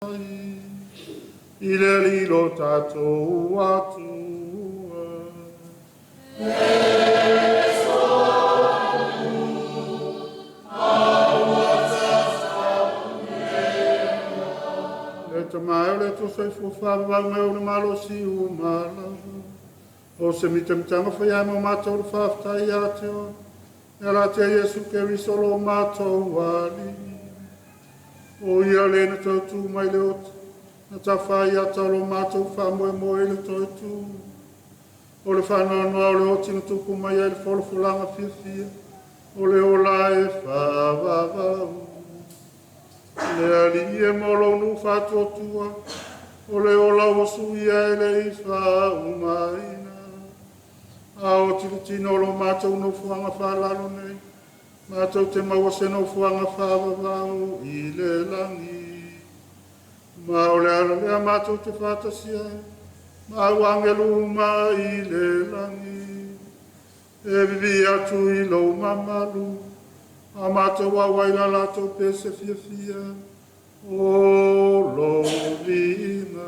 I le Alii lo tatou Atua. Le Tama e o le Atua soifua faavavau mai o le malosi uma lava. O se mitamitaga faia mo matou le faafetai ia te oe. E ala atu ia Iesu Keriso lo matou Alii. O ia le na toe tu mai le oti, na tafai ata o lo matou faamoemoe i le toe tu. O le faanoanoa o le oti na tupu mai ai le folafolaga fiafia, o le ola e faavavau. Le Alii e mo lou nuu faatuatua, o le ola ua suia e le i faaumaina. A o tilotino o lo matou nofoaga faalalo nei, matou te maua se nofoaga faavavau i le lagi. Ma o le ala lea matou te faatasi ai, ma au agelu uma i le lagi. E vivi atu i lou mamalu, a matou auai la latou pese fiafia, o lou viiga.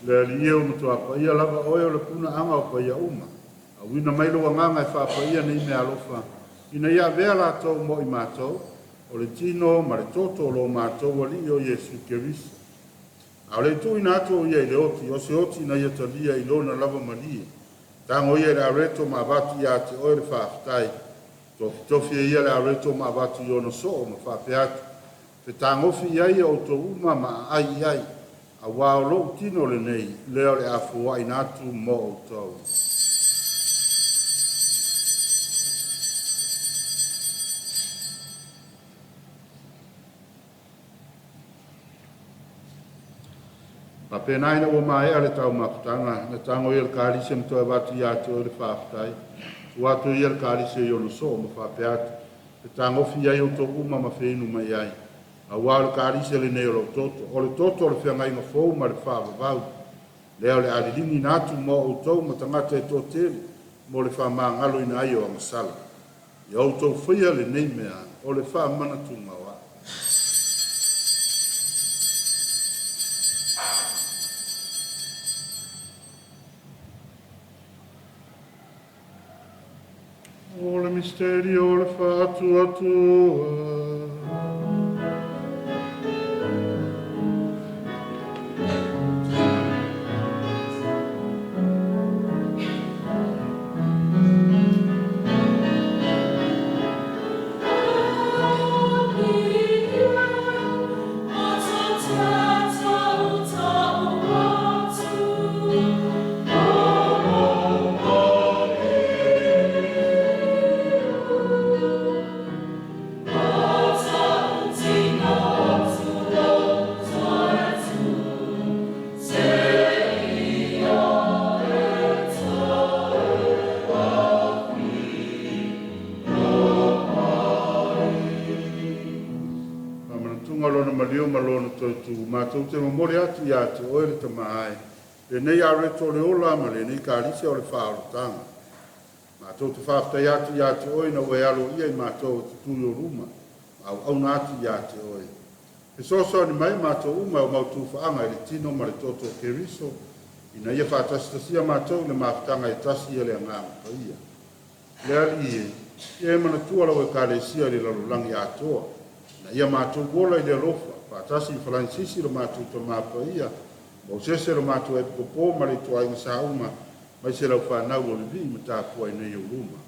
Le Alii e o matua paia lava oe o le punaaga o paia uma. Auina mai lou agaga e faapaia nei mea alofa, ina ia avea latou mo i matou, o le tino ma le toto o lo matou Alii o Iesu Keriso. A o le tuuina atu o ia i le oti, o se oti na ia talia i lona lava malie. Tago ia i le areto ma avatu ia te oe le faafetai. Tofitofi e ia le areto ma avatu i ona soo ma faapea atu. Fetagofi i ai ia outou uma ma aai i ai. Auā o lou tino lenei, lea o le a foaina atu mo outou. Faapena ina ua maea le taumafataga, na tago ia le kalisi ma toe avatu ia te oe le faafetai. Tuu atu ia le kalisi i ona soo ma faapea atu. Fetagofi i ai outou uma ma feinu mai ai. Auā o le kalisi lenei o lou toto. O le toto o le feagaiga fou ma le faavavau. Lea o le a liligiina atu mo outou ma tagata e toatele mo le faamagaloina ai o agasala. Ia outou faia lenei mea o le faamanatuga o a'u. O le misteri o le faatuatua. Faamanatuga lona maliu ma lona toe tu, matou te momoli atu ia te oe le Tama ai, lenei areto o le ola ma lenei kalisi o le faaolataga. Matou te faafetai atu ia te oe ina ua e aloaia i matou e te tu i o luma, ma auauna atu ia te oe. Fesoasoani mai matou uma e o mautu faaga i le tino ma le toto o Keriso, ina ia faatasitasia matou i le mafutaga e tasi ia le agaga paia. Le Alii e, ia e manatua lau Ekalesia i le lalolagi atoa, ina ia matou ola i le alofa, faatasi i Faransisi lo matou Tamā Paia, Mosese lo matou Epikopo ma le ituaiga sauma, mai se lau fanau o le vii ma tapuai nei o luma.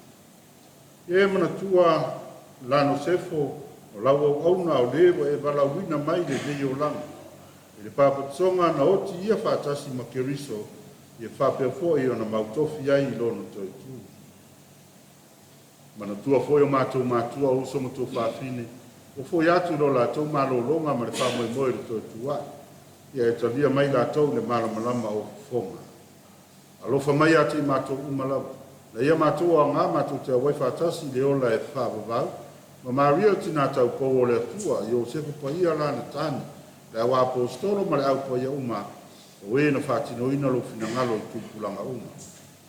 Ia e manatua Lano Sefo O lau auauna o le ua e valaauina mai lenei olaga. I le papatisoga na oti ia faatasi ma Keriso, ia faapea foi ona mautofi ai i lona toe tu. Manatua foi o matou matua o uso ma tuafafine, ua foi atu i lo latou malologa ma le faamoemoe i le toe tuai. Ia e talia mai latou le malamalama o fofoga. Alofa mai ia te i matou uma lava. Na ia matou aoga matou te auai faatasi i le ola e faavavau, ma Maria le tina taupou o le Atua, Iosefa paia lana tane, le au aposetolo ma le au paia uma, o e na faatinoina lou finagalo i tupulaga uma.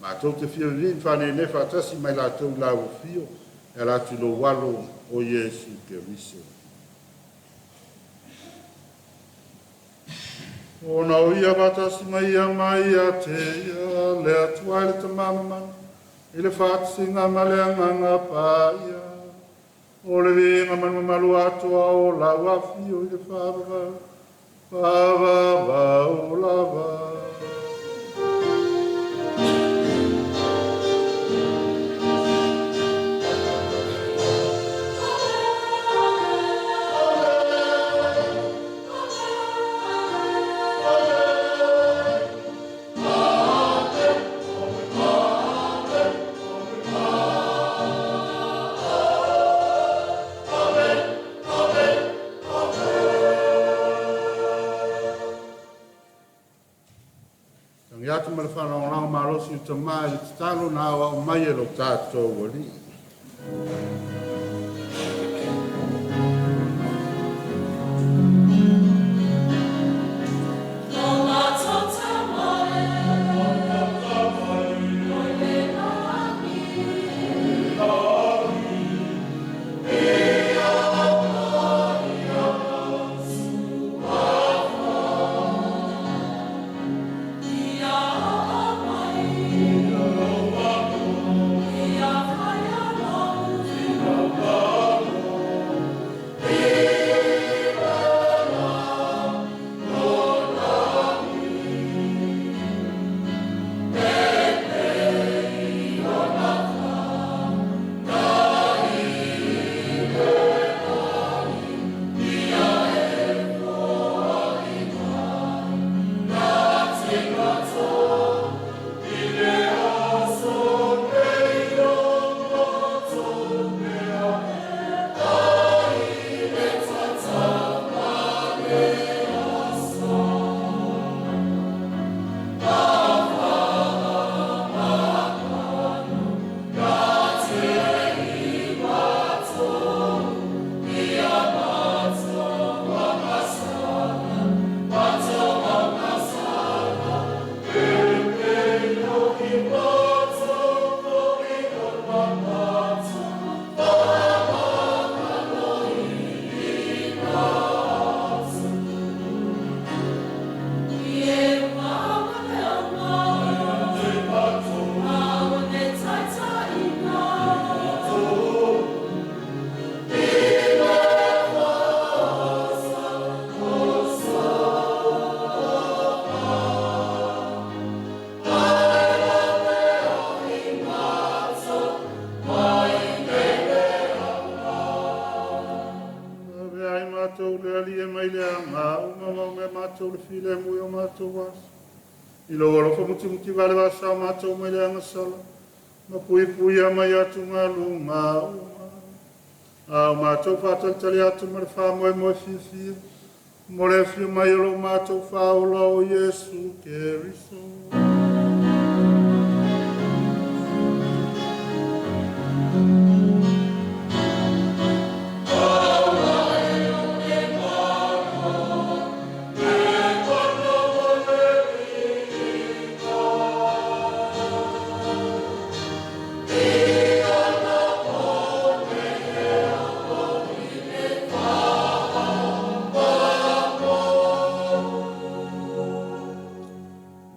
Matou te fia vivii ma faanenē faatasi ma i latou i lau afio, e ala atu i lou alo o Iesu Keriso. Ona o ia faatasi ma ia ma ia te ia, le Atua e le Tama Mamana, i le faatasiga ma le Agaga Paia, o le viiga ma le mamalu atoa o lau afio i le faavavau, faavavau lava. Tagi atu ma le faalagolago malosi i le Tama i le tatalo na aoao mai e lo tatou Alii. Ave ai matou le Alii e mai le aga uma ma umea matou le filemu i o matou aso. I lou alofa mutimutivale vaasao matou mai le agasala, ma puipuia mai atugaluga uma. A o matou faatalitali atu ma le faamoemoe fiafia, mo le afio mai o lo matou Faaola o Iesu Keriso.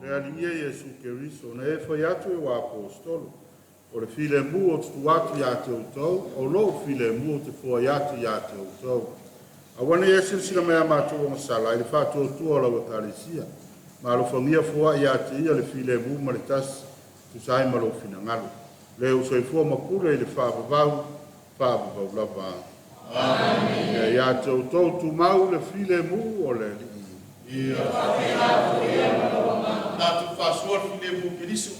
Le Alii e Iesu Keriso, na e fai atu e o apostolo, o le filemu o tutu atu ia te outou, o lou filemu o te foai atu ia te outou. Aua ne i e silasila mai ia matou agasala i le faatuatua o lau Ekalesia, ma alofagia foai ia te ia le filemu ma le tasi, tusa ai ma lou finagalo. Le ua soifua ma pule i le faavavau, faavavau lava. Amene. Ia ia te outou tumau le filemu o le Alii. Ia faapena foi ia ma lou agaga. Tatou faasoa le filemu o Keriso.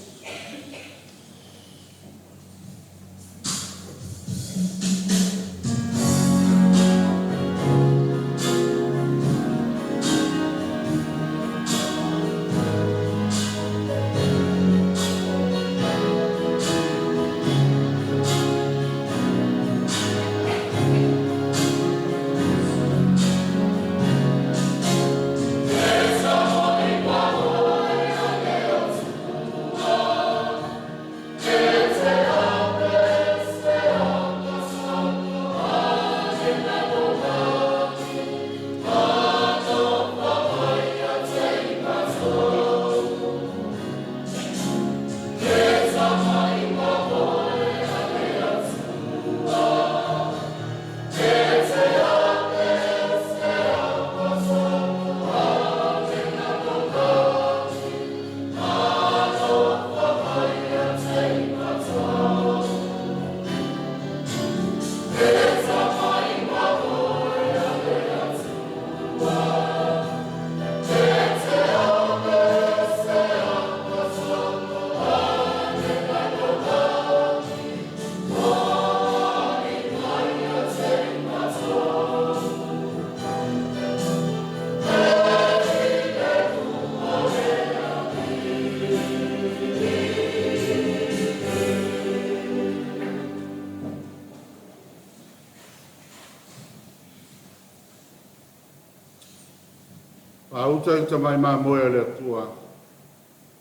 Faauta i le tamai mamoe a le Atua,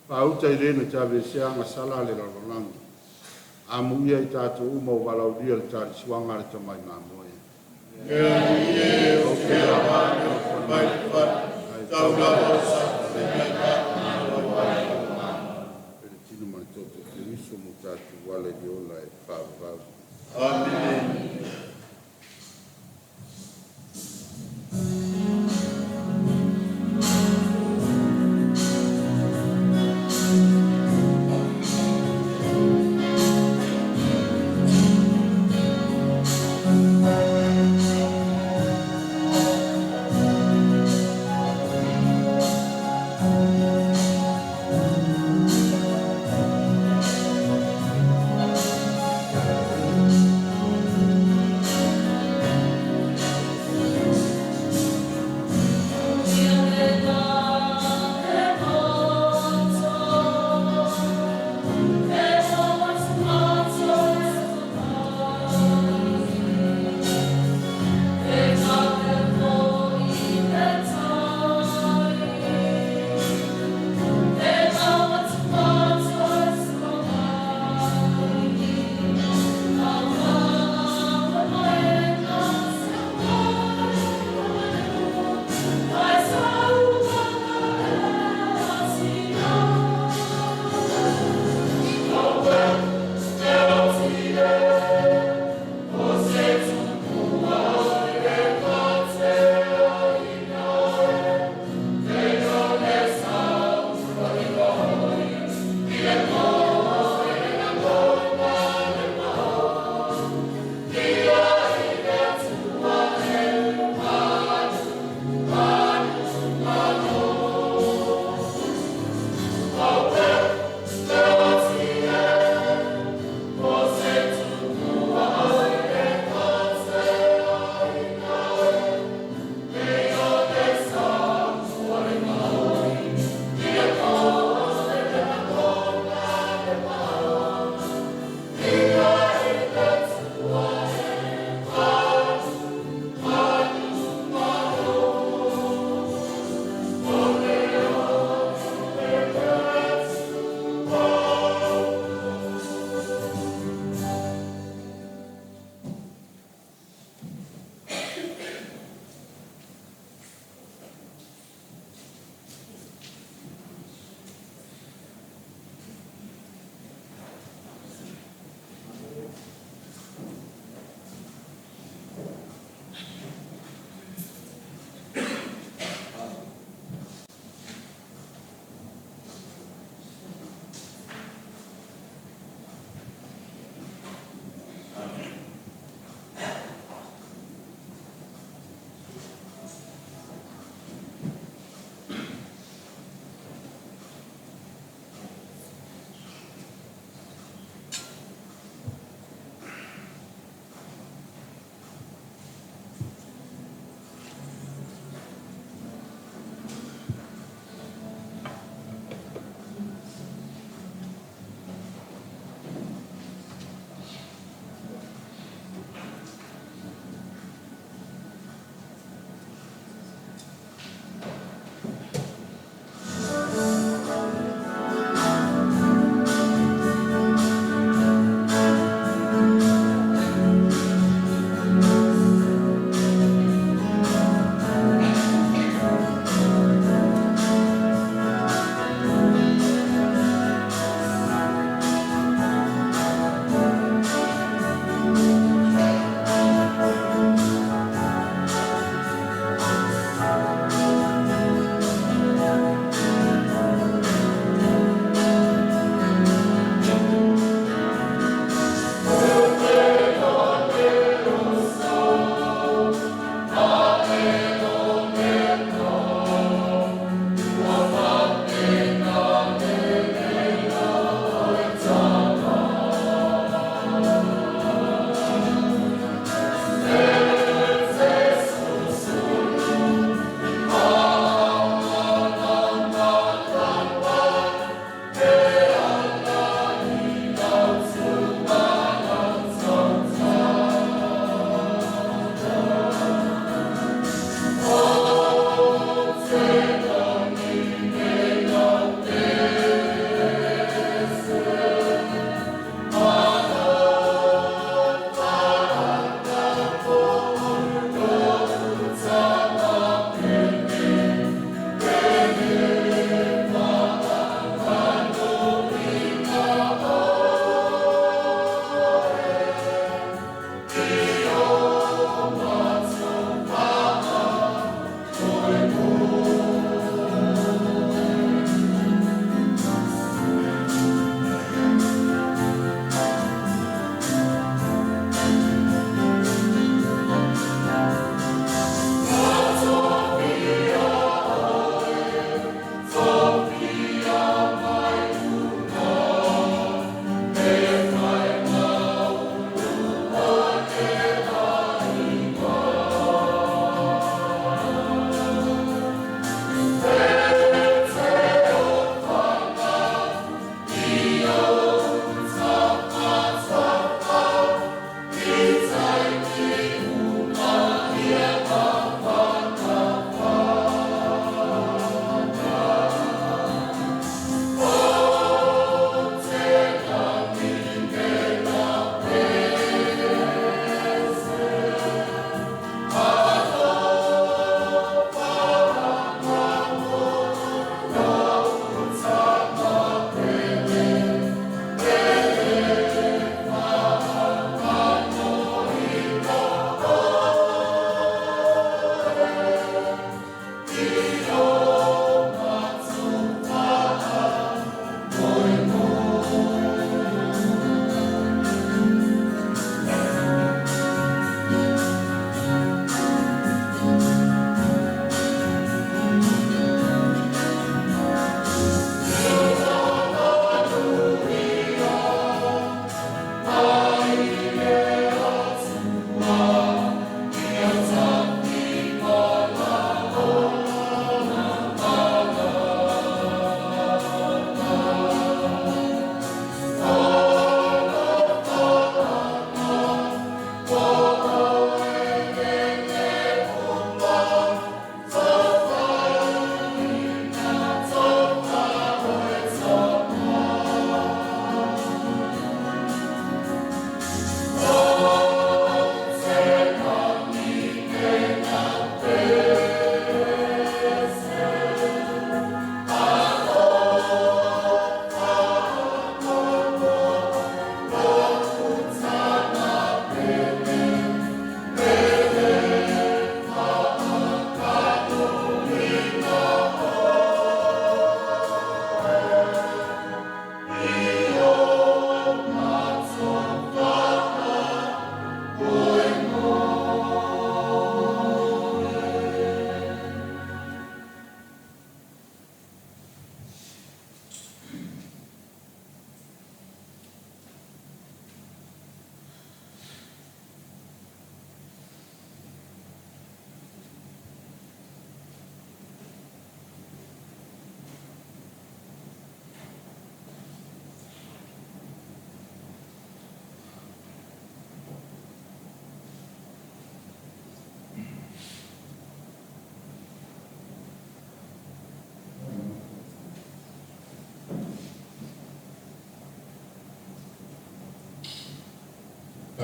faauta i le na te aveeseaga sala le lalolagi. Amuia i tatou uma o valaaulia le talisuaga a le tamai mamoe. E Alii e, ou te aoga mai le fale, tau lava o sa mai ta ai. E le tino ma le toto o Keriso mo tatou ala i le ola e faavavau. Amene.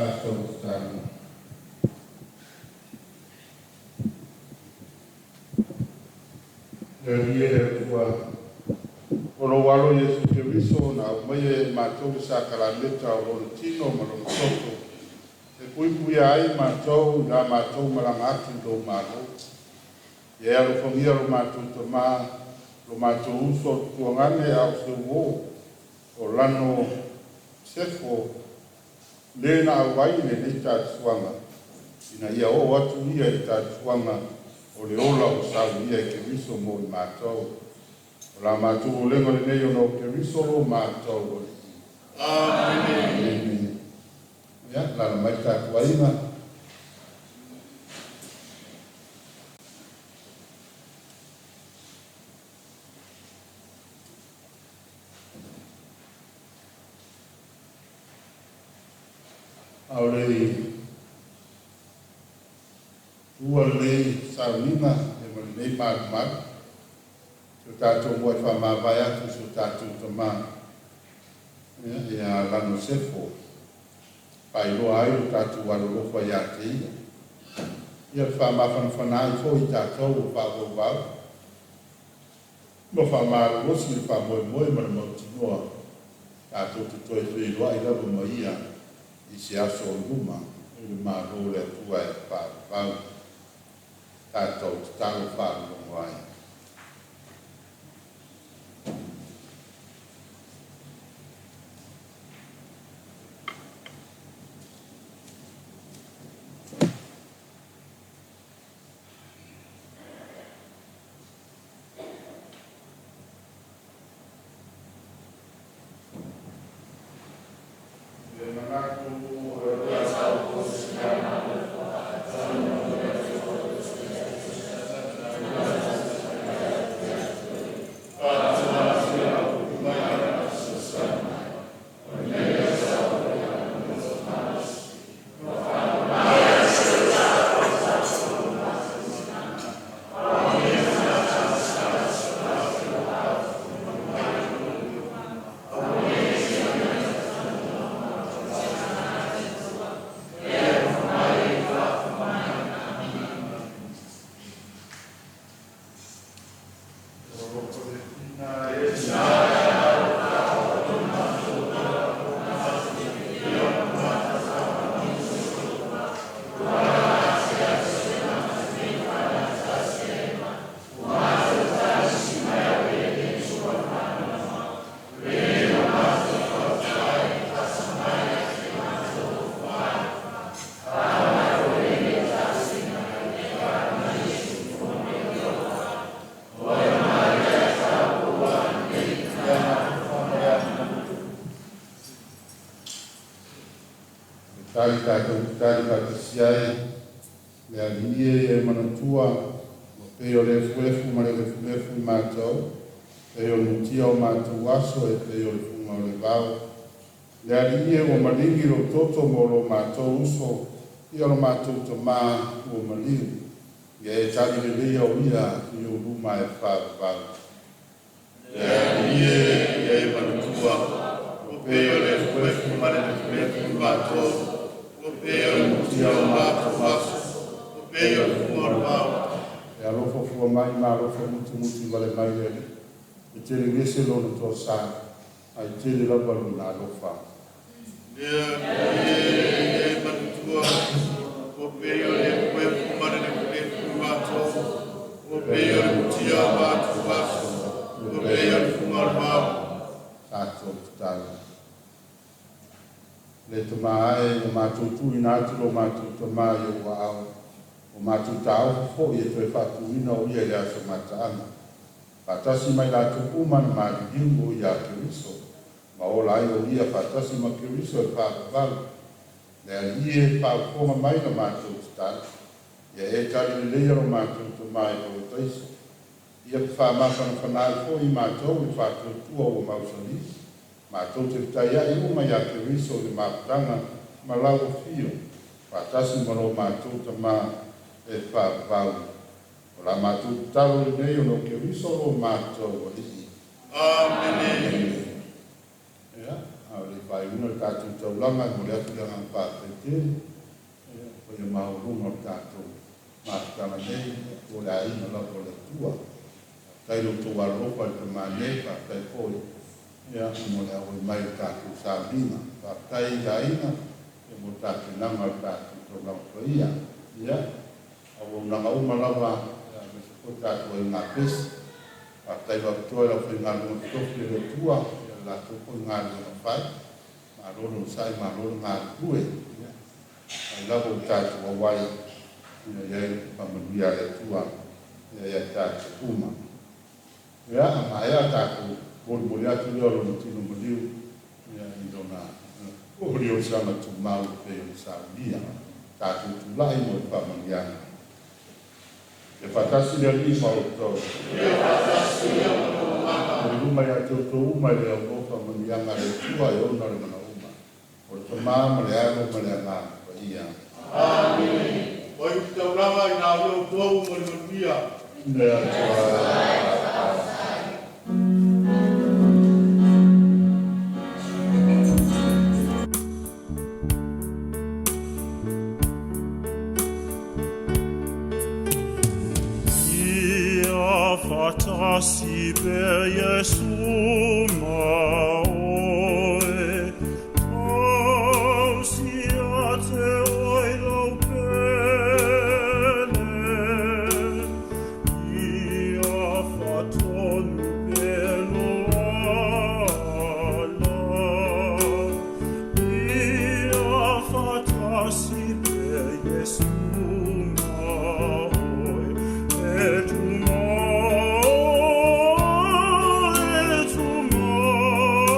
Tatou tatalo. Le Alii e le Atua, o lou alo Iesu Keriso na aumaia ia i matou le sakalameta o Lona tino ma Lona toto, e puipuia ai matou i la matou malaga atu i lou Malo. Ia e alofagia lo matou tamā, lo matou uso o tutuagane a o se uō, o Lano Sefo, le na auai i lenei talisuaga, ina ia oo atu ia i le talisuaga o le ola ua saunia e Keriso mo i matou. O la matou olega lenei ona o Keriso lo matou Alii. Amene. Amene. Ia, alaala mai tatou aiga. A o le i tuua lenei sauniga ma lenei malumalu, si o tatou muai faamavae atu i si o tatou tamā, ia Lano Sefo, faailoa ai lo tatou alolofa ia te ia. Ia le faamafanafana ai foi i tatou o faavauvau, ma faamalolosi le faamoemoe ma le mautinoa, tatou te toe feiloai lava ma ia i se aso o luma i le Malo o le Atua e faavavau. Tatou tatalo faalologo ai. Le manatu o Tali tatou tatali faatasi ai, le Alii e ia e manatua, ua pei o le efuefu ma le lefulefu i matou, pei o le mutia o matou aso e pei o le fuga o le vao. Le Alii e ua maligi lou toto mo lo matou uso, ia lo matou tamā ua maliu. Ia e tali leleia o ia i ou luma e faavavau. Le Alii e ia e manatua, ua pei o le efuefu ma le lefulefu i matou, ua pei o le mutia o matou aso, ua pei o le fuga o le vao. E alofa fua mai ma alofa mutumuti vale mai le Alii, e tele gese lona toasā, ae tele lava lona alofa. Le Alii e ia e manatua, ua pei o le efuefu ma le lefulefu i matou, ua pei o le mutia o matou aso, ua pei o le fuga o le vao. Tatou tatalo. Le Tamā e, ua matou tuuina atu lo matou tamā i ou aao, ua matou taofi foi e toe faatuina o ia i le aso mataaga. Faatasi ma i latou uma na maliliu o ia Keriso, ma ola ai o ia faatasi ma Keriso e faavavau. Le Alii e faafofoga mai la matou tatalo, ia e tali leleia lo matou tamā i parataiso. Ia faamafanafana ai foi i matou i le faatuatua ua mausali. Matou te fetaiai uma ia Keriso i le mafutaga ma lau afio, faatasi ma lo matou tamā e faavavau. O la matou tatalo lenei ona o Keriso lo matou Alii. Amene. Ia, a o le faaiuina le tatou taulaga, e momoli atu le agaga faafetai tele i le paia maualuga o le tatou mafutaga nei, po o le aiga lava o le Atua. Faafetai i lo outou alolofa i le tama nei, faafetai foi mo le auai mai i le tatou sauniga. Faafetai i aiga mo le tapenaga o le tatou taulaga paia. Ia, auaunaga uma lava, aemaise foi le tatou aiga pesi. Faafetai faapitoa i le aufaigaluega totofi a le Atua, ia le latou foi galuega fai. Malo le onosai, malo le galulue. Ia, mai lava ua tatou auai, ia i ai le faamanuia a le Atua ia tatou uma. Ia, a maea tatou molimoli atu lea o lona tino maliu ia i lona oliolisaga tumau e pei ona saunia. Tatou tulai mo le faamanuiaga. Ia faatasi le Alii ma outou. Ia faatasi ma lou agaga. Mo i luma ia te outou uma i le auloa faamanuiaga a le Atua e ona le manaoga. O le Tama ma le Alo ma le Agaga Paia. Amene. Ua iu taulaga i na outou mo le manuia. Le Atua. Ia faatasi pea Iesu ma oe, tausi ia te oe lau pele. Ia faatonu pea lou ala. Ia faatasi pea Iesu ma oe, e tumau, e tumau.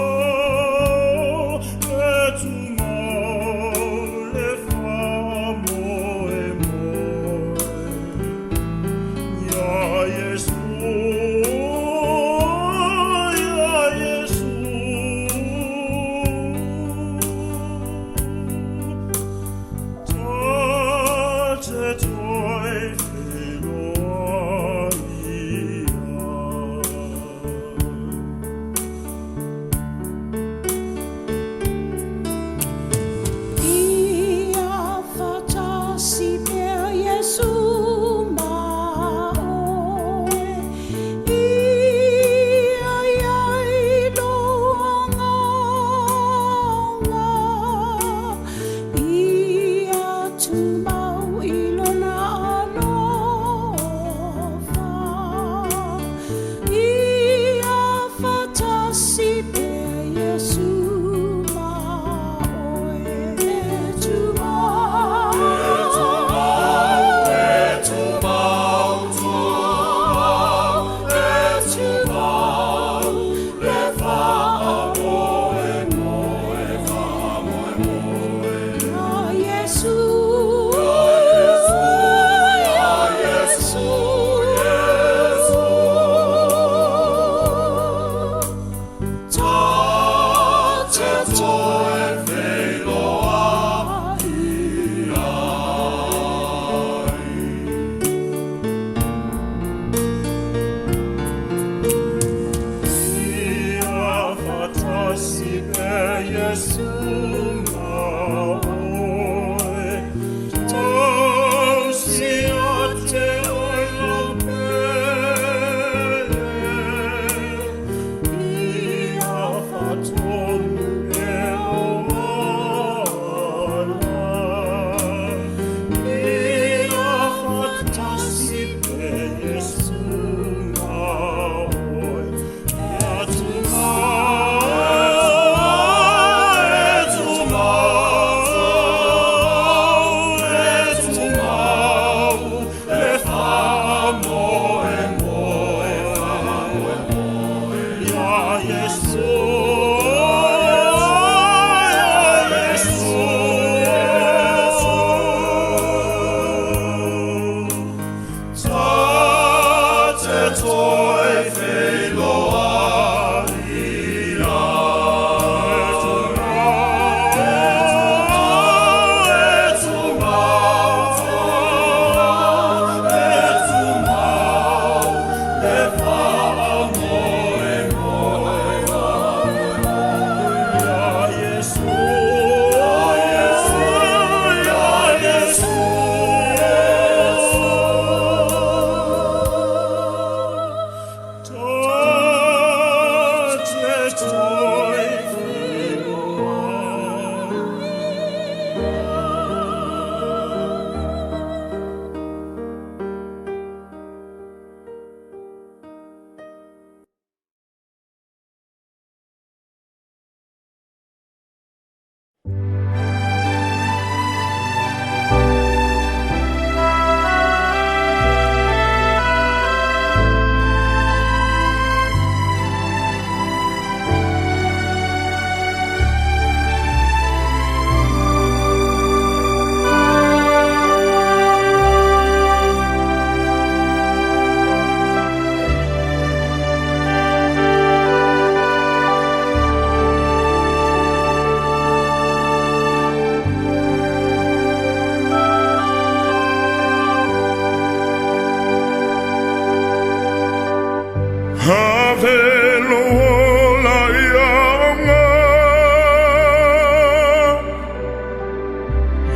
Ave lo ola ia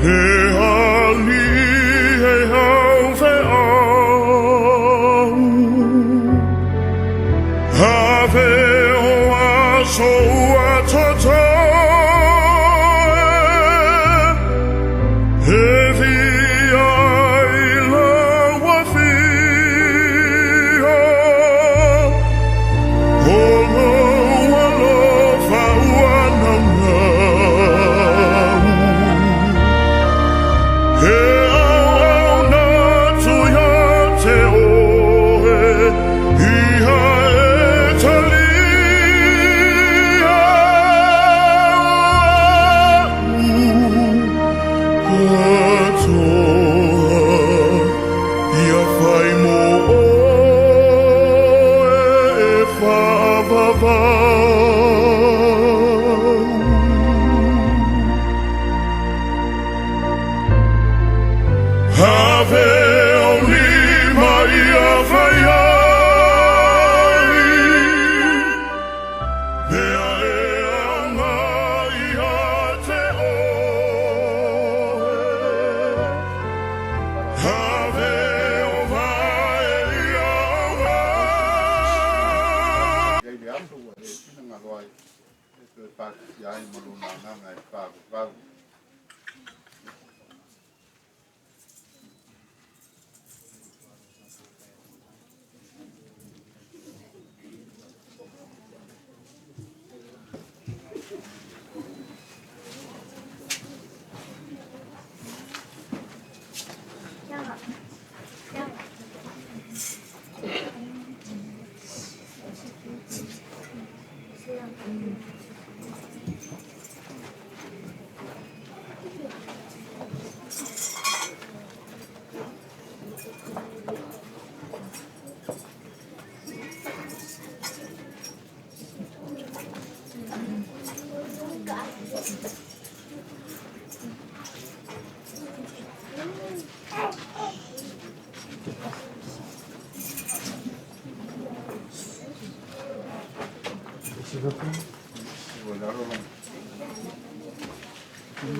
He ali he au fe au Ave o aso ua toto E via i lau afio O lou alofa ua naunau E auauna atu ia te oe Ia e talia a'u atoa Ia fai mo oe e faavavau Ave ou lima ia fai ai Mea e aoga ia te oe Ave o vae ia aoga Ia le aso ua e finagalo ai e toe pasia ai ma lona agaga e faavavau. Ua i lalo lona. Le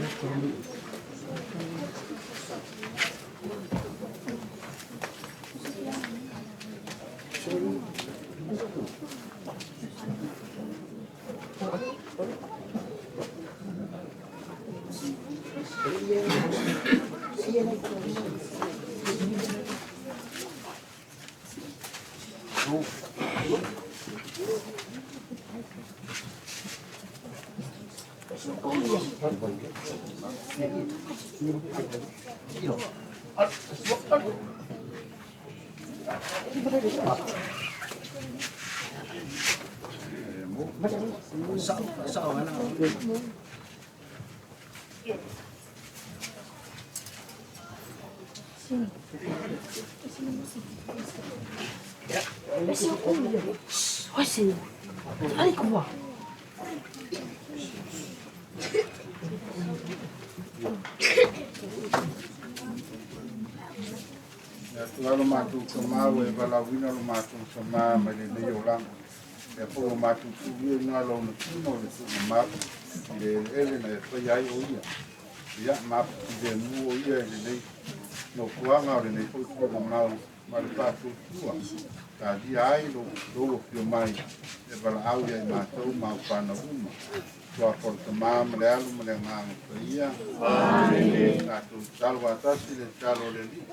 Atua lo matou Tamā ua e valaauina lo matou Tamā mai lenei olaga. Lea foi ua matou tuuina i luga Lona Tino le tuugamau i le eleele na e faia ai o Ia. Ia, mapu filemu o Ia i lenei nofoaga o lenei foi tuugamau ma le faatuatua. Talia ai lou afio mai e valaau ia i matou ma au fanau uma. Suafa o le Tamā ma le Alo ma le Agaga Paia. Amene. Tatou tatalo faatasi le tatalo a le Alii.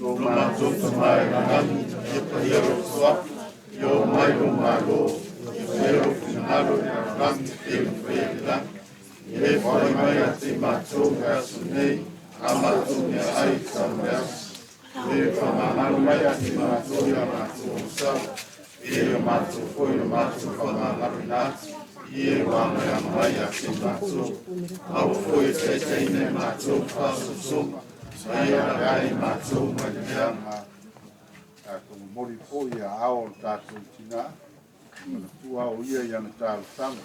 Lo matou Tamā i le lagi, ia paia lou suafa, ia oo mai lou Malo, ia faia lou finagalo i le lalolagi e pei ona faia i le lagi. Ia e foai mai ia te matou i le aso nei, a matou meaai tau le aso. E faamagalo mai ia te matou ia matou onosala, e o matou foi o matou faamagaloina atu, i e ua agaia mai ia te matou. Aua foi e taitaiina i matou faasosoga, a ia ave ai i matou mai le leaga. Tatou momoli foi i aao o le tatou tinā, manatua o ia i ana talosaga,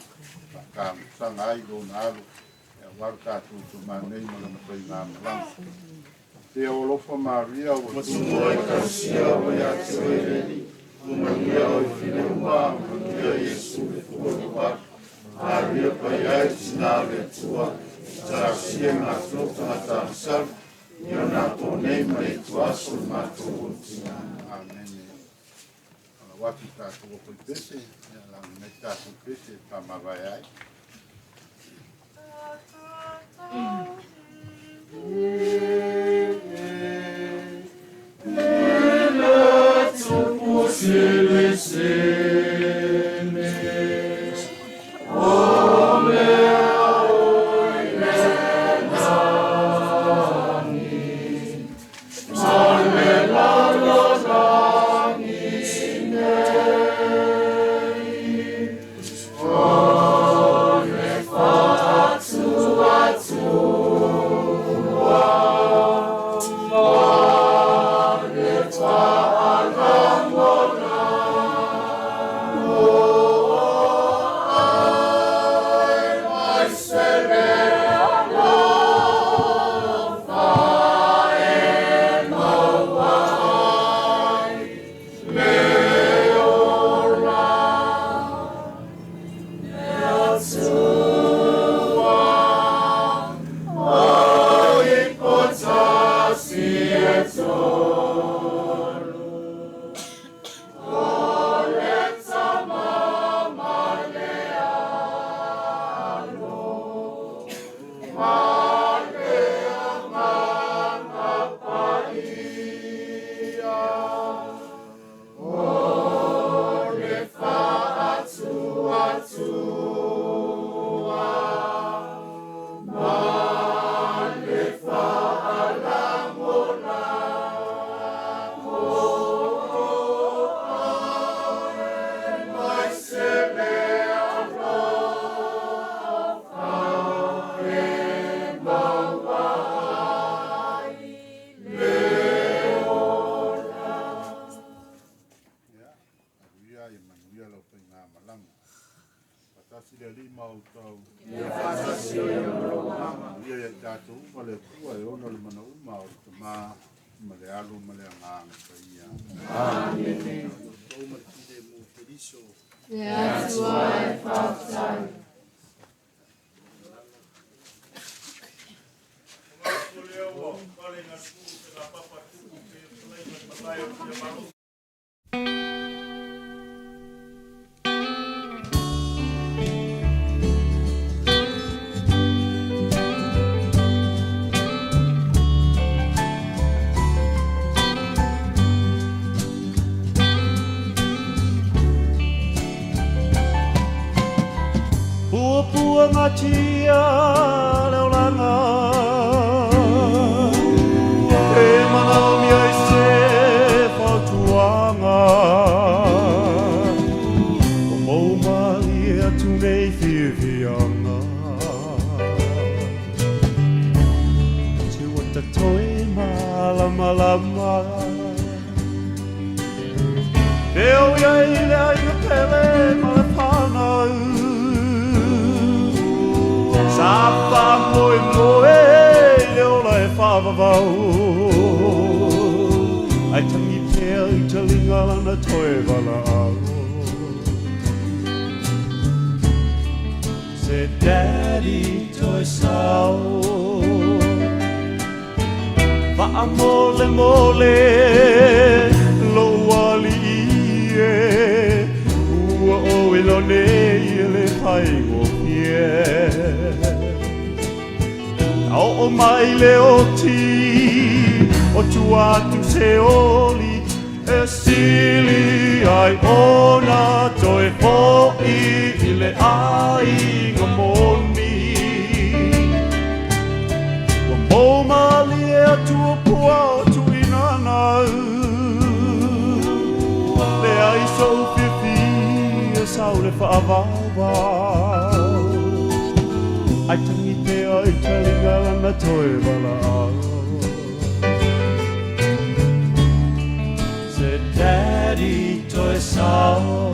faatalosaga ai lona alo, e aua lo tatou tamā nei ma lana faigamalaga. Te o alofa Maria ua Ua tumua Ekalesia ua ia te oe le Alii, ua manuia oe fine uma. uma, manuia Iesu le Fua o le Aria pai ai tina le Atua, talosia i matou tagata agasala, i ona ato nei ma le ituaso o le matou olitiga. Amene. Ala watu tātou o koe pese, ia langi nei tātou pese e whamavae ai. Ia, aluia ia manuia lau faigamalaga. Faatasi le Alii ma outou. Ia faatasi ai ma lou agaga. Manuia ia i tatou uma le Atua e ona le mana uma o le Tama ma le Alo ma le Agaga Paia. Amene. Outou ma le filemu o Keriso. Le Atua e faafetai. Puapuagatia le olaga e manaomia ai se fautuaga. Ua mou malie atu nei fiafiaga, se ua ta toe malamalama. E o i ai le aiga pele ma le fanau, sa faamoemoe i le ola e faavavau, ae tagi pea i taliga lana toe valaau. Se Daddy toe sao, faamolemole lou alii e, ua ou iloa nei e le faigofie. Oo mai le oti o tua atu se oli e sili ai ona toe fo'i i le aiga moni. Ua mou malie atu o pua o tuinanau, leai sou fiafia sau le faavauvau, ae tagi pea i taliga lana toe valaau. Se Daddy toe sao.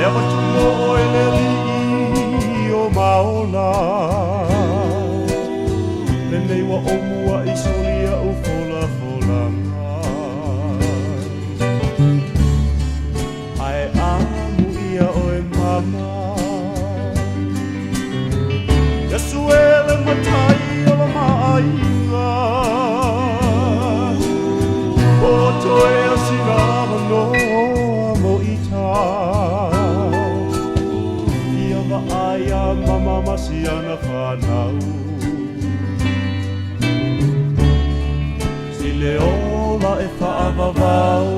Le avatu mo oe le alii o maola. Lenei ua ou muaʻi soli a'u folafolaga. Ae amuia oe mama. Iesu e le matai o la ma aiga. O toe o sina avanoa mo ita. Ia vaai a mama ma siana whanau. Si le ola e whaavavau.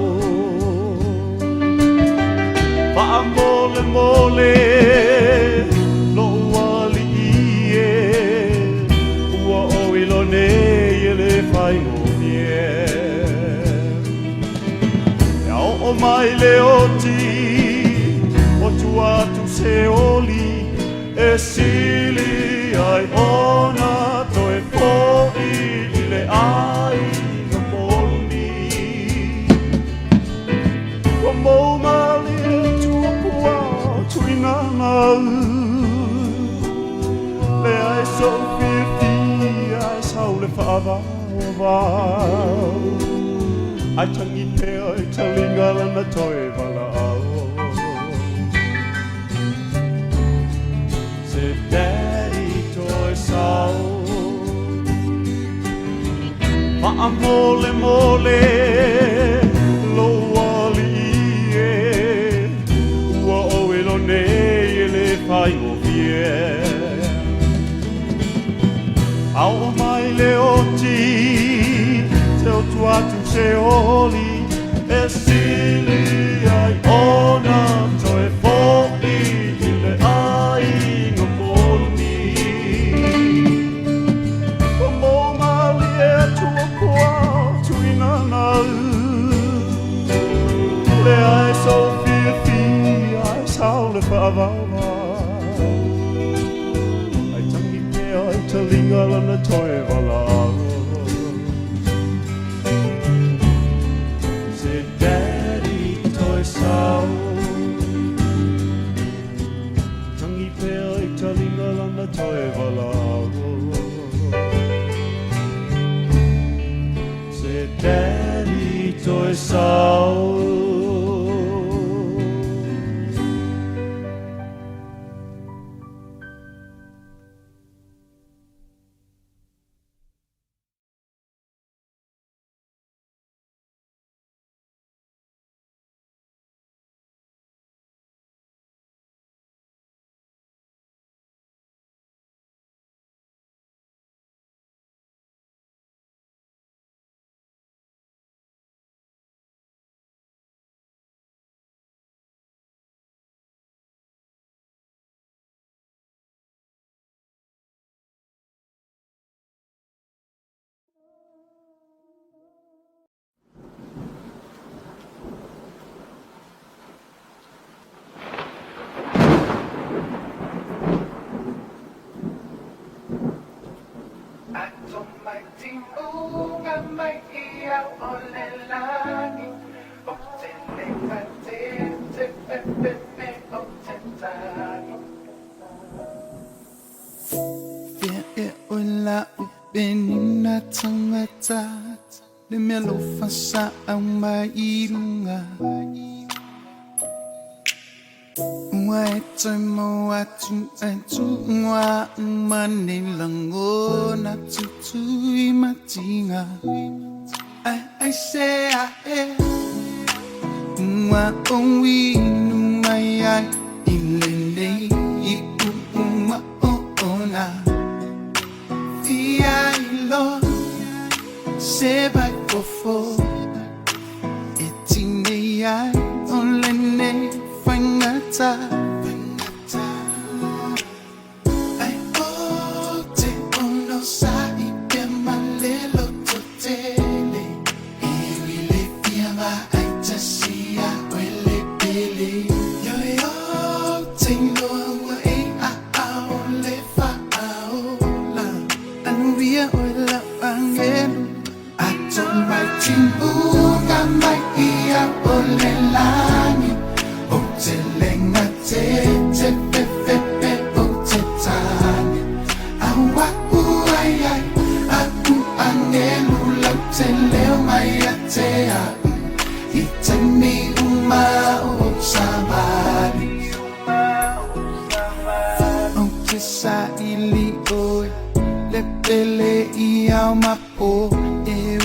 Whaamole mole lo ua li e. Ua o ilo nei e le whaingofie. Ia o mai le oti, o tua atu se oli, e sili ai ona toe fo'i i le aiga moloni. Ua mou malie tuapua tuinana. Lea e so'u fiafia e sau le fa'avaovao. Ai tangi pea i taliga lana toe valaau. Se daddy toe sau. Whaamole mole lo alii e. Ua o ilo nei e le whaingofie. Ao mai le oti, te o atu se oli, e sili ai ona toe fo'i i le aiga moloni. Ua mou malie tuapua tuinana. Lea e so'u fiafia e sau le fa'avaovao. Ai tangi pea i taliga lana toe valaau. Se daddy toe sau. Tangi pea i taliga lana toe valaau. Se daddy toe sau. Ato mai tiunga mai ia o le lani O te lenga te te pe pe pe o te tani. Fia e o la upenina tangata Le mea lofa sa au mai i lunga. Ua e toe mo atu e tu'ungua mane lagona tutui matinga. Ai ai se a e ua ou inu mai ai i lenei i'u'uga o'ona. Fia iloa se vaifofo e tinei ai o lenei faigata. Ai o te ono sa'i pea ma le lototele. E ui le fia vaai tasi ia oe le pele. Ioe o te iloa ua e a'ao le fa'aola. Anuia oe lau agelu. Ato mai tiuga mai ia o le lani. O te lenga I taimi uma o ou savali. Ou te saili oe, le pele i ao ma po, e